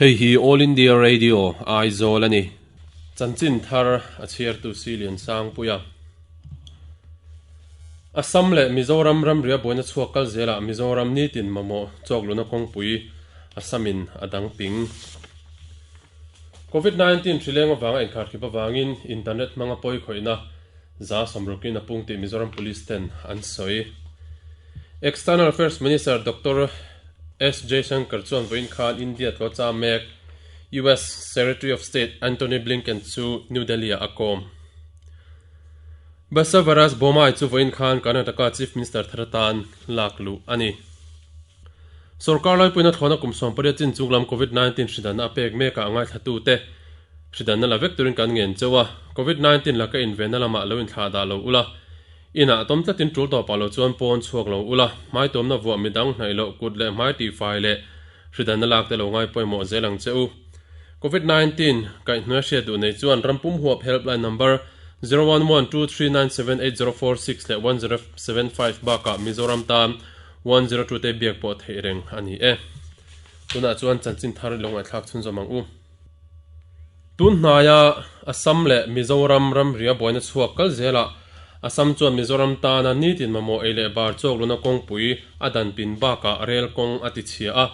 Hei hi All India Radio, Aizawl a ni. Chanchin thar a chhiartu Silian Sangpuia. Assam leh Mizoram ramria buaina chhuak kal zelah Mizoram nitin mamawh chawkluhna kawngpui Assam-in a dang ping. Covid 19 hrileng avanga inkharkhip avangin internet hmanga pawi khawihna 60% in a pung tih Mizoram Police ten an sawi. External Affairs Minister Doctor S Jaishankar chuan vawiin khan India tlawh cham mek US Secretary of State Antony Blinken chu New Delhi ah a kawm. Basavaraj Bommai chu vawiin khan Karnataka Chief Minister thar atan lak luh a ni. Sorkar laipuina thlawhna kum 18 chin chunglam Covid 19 hridanna a pek mekah a ngaithlatute hridanna la vek turin kan ngen cheu a, Covid 19 laka invenna lamah lo inthlah dah lo ula, inah tawm tlatin tul tawpah lo chuan pawn chhuak lo ula, hmaitawmna vuah midang hnaih loh kut leh hmai tihfai leh hridanna lak te lo ngai pawimawh zel ang che u. Covid 19 kaihhnuai hriat duh nei chuan rampum huap helpline number 0112397846 leh 1075 bakah Mizoram tan 102 te biak pawh theih reng a ni e. Tunah chuan chanchin thar lo ngaihthlak chhunzawm ang u. Tun hnaia Assam leh Mizoram ramria buaina chhuak kal zelah Assam chuan Mizoram tana nitin mamawh ei leh bar chawkluna kawngpui a dan pin bakah rel kawng a ti chhia a.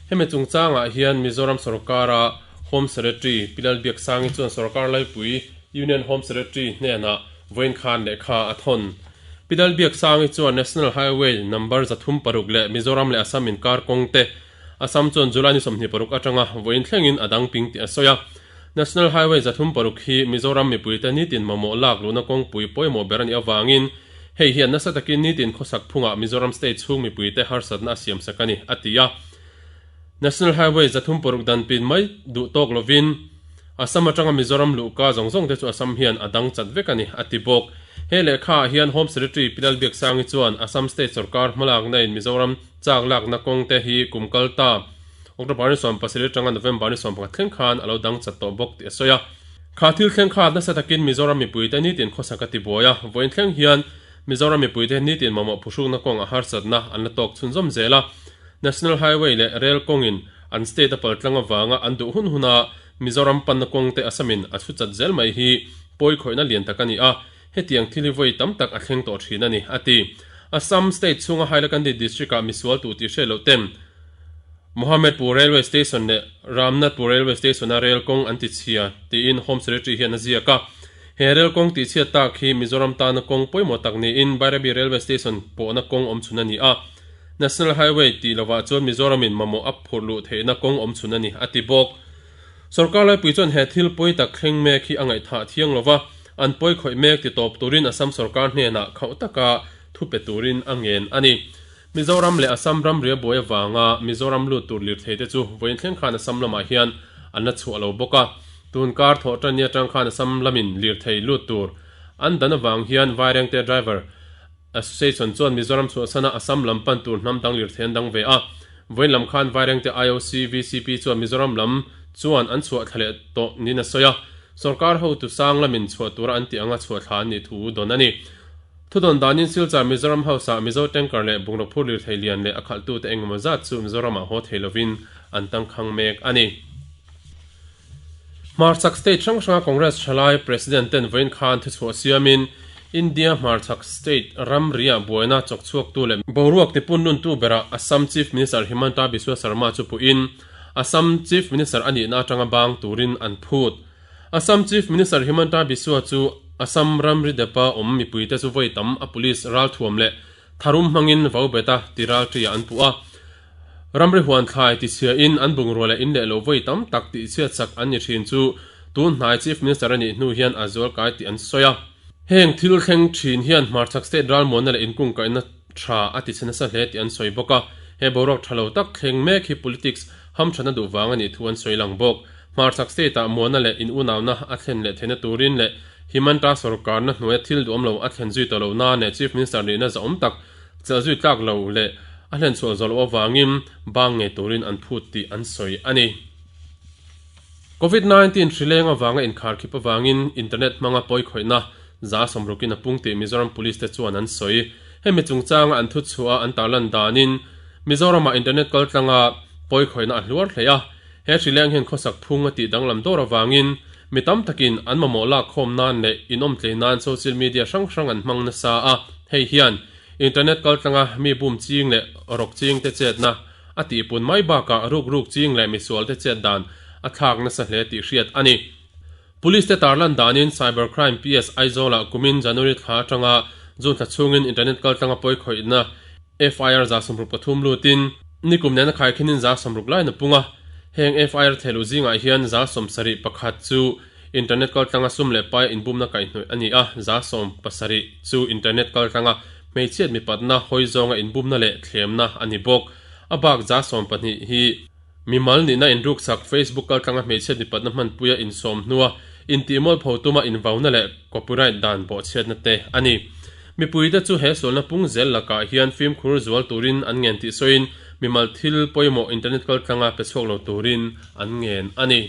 Hemi chungchangah hian Mizoram sorkara Home Secretary Pi Lalbiaksangi chuan sorkar laipui Union Home Secretary hnenah vawiin khan lehkha a thawn. Pi Lalbiaksangi chuan National Highway number 36 leh Mizoram leh Assam inkar kawng te Assam chuan July ni 26 atanga vawiin thlengin a dang ping tih a sawi a. National Highway 36 hi Mizoram mipuite nitin mamawh lak luhna kawngpui pawimawh ber a nih avangin hei hian nasa takin nitin khawsak phungah Mizoram state chhung mipuite harsatna a siamsak a ni, a ti a. National Highway 36 dan pin mai duh tawk lovin Assam atanga Mizoram luhka zawng zawng te chu Assam hian a dang chat vek a ni, a ti bawk. He lehkhaah hian Home Secretary Pi Lalbiaksangi chuan Assam State sorkar hmalakna in Mizoram chak lakna kawng te hi kum kal ta October ni 17 atanga November ni 11 thleng khan a lo dang chat tawh bawk tih a sawi a. Kha thil thleng kha nasa takin Mizoram mipuite nitin khawsak a ti buai a, vawiin thleng hian Mizoram mipuite nitin mamawh phuhrukna kawng a harsatna an la tawk chhunzawm zel a. National Highway leh Rail kawngin an state a paltlang avanga an duh hun huna Mizoram panna kawng te Assamin a chhu chat zel mai hi pawi khawihna lian tak a ni a, hetiang thil hi vawi tam tak a thleng tawh thin a ni, a ti. Assam state chhunga Hailakandi district-ah misual tu tih hriat loh ten Mohamedpur Railway Station leh Ramnathpur Railway Station-a rel kawng an tichhia tiin Home Secretary hian a ziak a. He rel kawng tihchhiat tak hi Mizoram tana kawng pawimawh tak niin Bairabi Railway Station pawhna kawng awm chhun a ni a. National Highway tih lovah chuan Mizoramin mamawh a phurh luh theihna kawng awm chhun a ni, a ti bawk. Sorkar laipui chuan he thil pawi tak thleng mek hi a ngaihthah thiang lova, an pawi khawih mek ti tawp turin Assam sorkar hnenah khauh taka thu pe turin a ngen a ni. Mizoram leh Assam ramri a buai avanga Mizoram lut tur lirthei te chu vawiin thleng khan Assam lamah hian an la chhuah lo bawk a. Tun kar thawh tan ni atang khan Assam lamin lirthei lut tur an dan avang hian Vairengte driver Association chuan Mizoram chhuahsana Assam lam pan tur hnam dang lirthei an dang ve a. Vawiin lam khan Vairengte IOC VCP chuan Mizoram lam chuan an chhuah thla leh tawh niin a sawi a. Sorkar hotu sang lamin chhuah tura an tih anga chhuah thla an nih thu dawn a ni. Thudawn danin Silchar Mizoram House-ah Mizo tanker leh bungraw phur lirthei lian leh a khalhtute engemaw zat chu Mizoramah haw thei lovin an tangkhang mek a ni. Hmarchhak state hrang hranga Congress thalai President ten vawiin khan thuchhuah siamin India hmarchhak state ramriah buaina chawkchhuaktu leh boruak tipun nuntu berah Assam Chief Minister Himanta Biswa Sarma chu puhin Assam Chief Minister a nihna atanga bang turin an phut. Assam Chief Minister Himanta Biswa chu Assam ramri depa awm mipuite chu vawi tam a police ralthuam leh tharum hmangin vau beta ti ralṭiah an puh a. Ramri huan thlai tichhia in an bungrua leh in leh lo vawi tam tak tihchhiat sak an ni thin chu tun hnai Chief Minister a nih hnu hian a zual kai tih an sawi a. Heng thil thleng thin hian hmarchhak state ralmuanna leh inkungkaihna tha a tichhe nasa hle tih an sawi bawk a. He boruak tha lo tak thleng mek hi politics hamthatna duh vang a nih thu an sawi lang bawk. Hmarchhak state ah muanna leh in unauna a thlen leh theihna turin leh Himanta sorkarna hnuaia thil duhawm lo a thlen zui tawh lohna leh Chief Minister nihna zahawm tak Chelh zui tlak lo leh a hlenchhuah zawh loh avangin bang ngei turin an phut tih an sawi a ni. Covid 19 hrileng avanga inkharkhip avangin internet hmanga pawikhawihna 60% in a pung tih Mizoram Police te chuan an sawi. Hemi chungchanga an thuchhuah a an tarlan danin Mizoramah internet kaltlanga pawikhawihna a hluar hle a. He hrileng hian khawsak phung a tih danglam dawr avangin mi tam takin an mamawh lak khawm nan leh inawmtlei nan social media hrang hrang an hmang nasa a, hei hian internet kaltlanga mi bum ching leh rawk ching te chetna a tihpun mai bakah rukruk ching leh misual te chet dan a thlak nasa hle tih hriat a ni. Police te tarlan danin Cyber Crime PS Aizawl-ah kumin January thla atanga June thla chhungin internet kaltlanga pawi khawihna FIR 133 lutin nikum nena khaikhinin 60 lai na pung a. Heng FIR thehluh zingah hian 71 chu internet kaltlanga sum leh pai inbumna kaihhnawih a ni a, 17 chu internet kaltlanga hmeichhiat mipatna hawi zawnga inbumna leh thlemna a ni bawk. A bak 12 hi Mimal nihna inruksak Facebook kaltlanga hmeichhiat mipatna hmanpuia insawm hnua intihmualpho tuma invauna leh copyright dan bawhchhiatna te a ni. Mipuite chu he sualna pung zel lakah hian fimkhur zual turin an ngen tih sawiin mimal thil pawimawh internet kaltlanga pe chhuak lo turin an ngen a ni.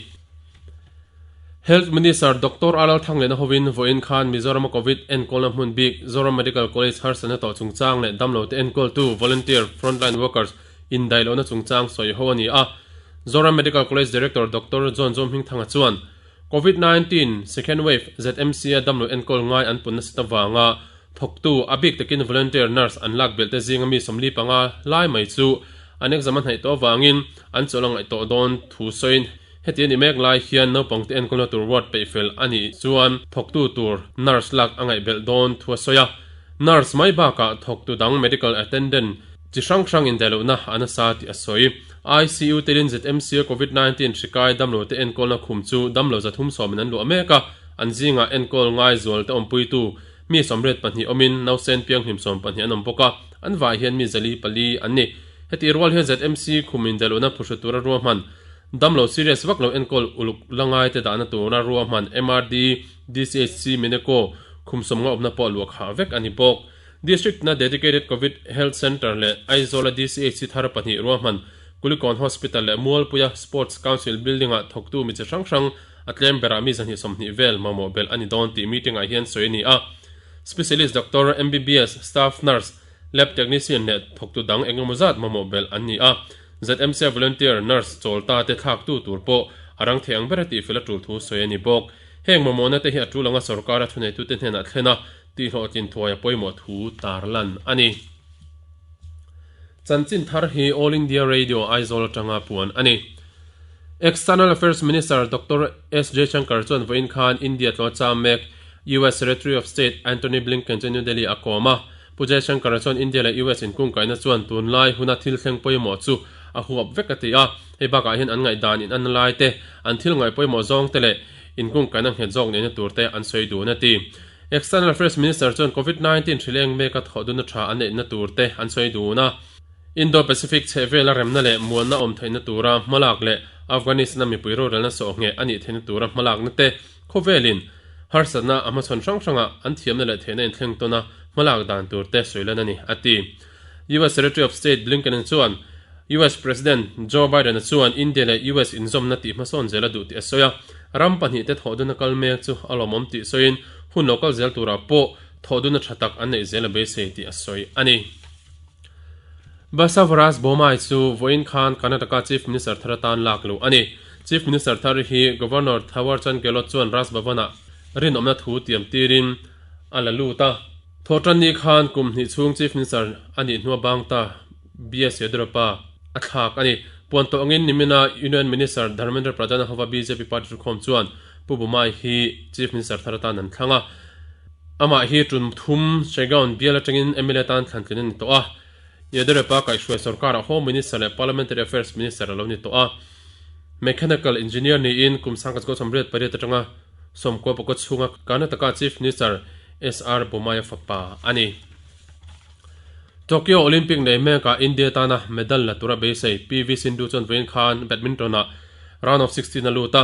Health Minister Doctor Alal Thanglena hovin vawiin khan Mizorama Covid enkawlna hmun bik Zoram Medical College harsatna tawh chungchang leh damlote enkawltu volunteer frontline workers Indaih lohna chungchang sawi ho a ni a, Zoram Medical College Director Doctor John Zawmhmingthanga chuan Covid 19 second wave ZMC-a damlo enkawl ngai an pun nasat avanga thawktu, a bik takin volunteer nurse an lak belh te zinga mi 45 lai mai chu an exam a hnaih tawh avangin an chawlh a ngaih tawh dawn thu sawiin heti a ni mek lai hian naupangte enkawlna tur ward peih fel a nih chuan thawktu tur nurse lak a ngaih belh dawn thu a sawi a. Nurse mai bakah thawktu dang medical attendant Chi hrang hrang indaihlohna a nasa tih a sawi. ICU telin ZMC-a Covid 19 hri kai damlote enkawlna khum chu damlo 370 in an luah mek a, an zingah enkawl ngai zualte awmpuitu mi 82 awmin nausen pianghlim 12 an awm bawk a, an vai hian mi 404 an ni. Hetih rual hian ZMC khum indaihlohna phuhru tura ruahman damlo serious vak lo enkawl uluk la ngaite dahna tura ruahman MRD, DCHC, Mineco khum 50 awmna pawh luah khah vek a ni bawk. District na Dedicated Covid Health Centre leh Aizawl-a DCHC thar pahnih ruahman Kulikawn Hospital leh Mualpuia Sports Council Building-ah thawktu mi chi hrang hrang a tlem berah mi 220 vel mamawh belh a ni dawn tih meeting-ah hian sawi a ni a. Specialist Doctor, MBBS, Staff Nurse, Lab Technician leh thawktu dang engemaw zat mamawh belh an ni a. ZMC-a Volunteer Nurse chawl ta te thlaktu tur pawh a rang thei ang bera tihfel a tul thu sawi a ni bawk. Heng mamawhna te hi a tul anga sorkara thuneitute hnenah thlen a, Tihhlawhtlin thuai a pawimawh thu tarlan a ni. Chanchin thar hi All India Radio Aizawl atanga puan a ni. External Affairs Minister Doctor S Jaishankar chuan vawiin khan India tlawh cham mek US Secretary of State Antony Blinken chu New Delhi a kawm a. Pu Jaishankar chuan India leh US inkungkaihna chuan tunlai huna thil thleng pawimawh chu a huap vek a ti a. Hei bakah hian an ngaihdan in an lai te, an thil ngaih pawimawh zawng te leh inkungkaihna nghet zawk neihna tur te an sawi dun a ti. External Affairs Minister chuan Covid 19 hrileng meka thawh dunna tha an neihna tur te an sawi dun a. Indo-Pacific chhehvela remna leh muanna awm theihna tura hmalak leh Afghanistan-a mipui rorelna sawhngheh a nih theihna tura hmalakna te khawvelin harsatna a hmachhawn hrang hranga an thiamna leh theihna inthleng tawna hmalak dan tur te sawi lan a ni, a ti. US Secretary of State Blinken chuan US President Joe Biden-a chuan India leh US inzawmna tih hmasawn zel a duh tih a sawi a, ram pahnihte thawh duna kal mek chu a lawmawm tih sawiin hun lo kal zel turah pawh thawh duna tha tak an neih zel a beisei tih a sawi a ni. Basavaraj Bommai chu vawiin khan Karnataka Chief Minister thar atan lak luh a ni. Chief Minister thar hi Governor Thawarchand Gehlot chuan Raj Bhavan-ah rinawmna thu tiam tirin a la lut a. Thawhtanni khan kum hnih chhung Chief Minister a nih hnua bang ta BS Yeddyurappa a thlak a ni. Puan tawh angin nimina Union Minister Dharmendra Pradhan hova bjp party thukhawm chuan Pu Bommai hi Chief Minister thar atan an thlang a. Amah hi tum thum Shaigaon bial atangin mla tan thlantlin a ni tawh a. Yeddyurappa kaihhruai sorkarah Home Minister leh Parliamentary Affairs Minister a lo ni tawh a. Mechanical Engineer niin kum 1988 atanga 90 chhunga Karnataka Chief Minister SR Bommai-a fapa a ni. Tokyo Olympic nei mekah India tana medal la tura beisei PV Sindhu chuan vawiin khan badminton-ah round of 16 a lut a,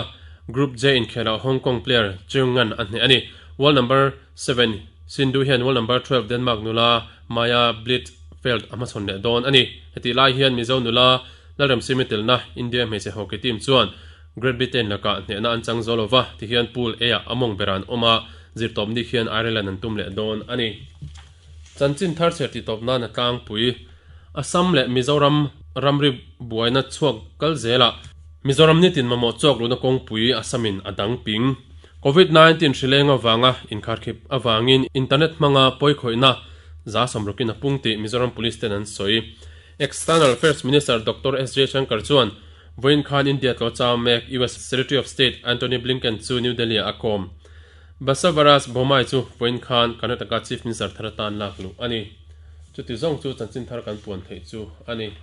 Group J inkhelah Hong Kong player Cheung Ngan a hneh a ni. World number seven Sindhu hian world number 12 Denmark nula Maya Blichfeldt a hmachhawn leh dawn a ni. Hetih lai hian Mizo nula Lalremsimi telna India hmeichhe hockey team chuan Great Britain lakah hnehna an chang zo lova, tihian Pool A-ah a mawng ber an awm a, zirtawp ni khian Ireland an tum leh dawn a ni. Chanchin thar chher tihtawp nan a tlangpui. Assam leh Mizoram ramri buaina chhuak kal zelah. Mizoram nitin mamawh chawk luhna kawngpui Assam-in a dang ping. Covid 19 hrileng avanga inkharkhip avangin internet hmanga pawikhawihna 60% in a pung tih Mizoram Police ten an sawi. External Affairs Minister Doctor S Jaishankar chuan vawiin khan India tlawh chau mek US Secretary of State Antony Blinken chu New Delhi-ah a kawm. Basavaraj Bommai chu vawiin khan Karnataka Chief Minister thar atan lak luh a ni. Chuti zawng chu chanchin thar kan puan theih chu a ni.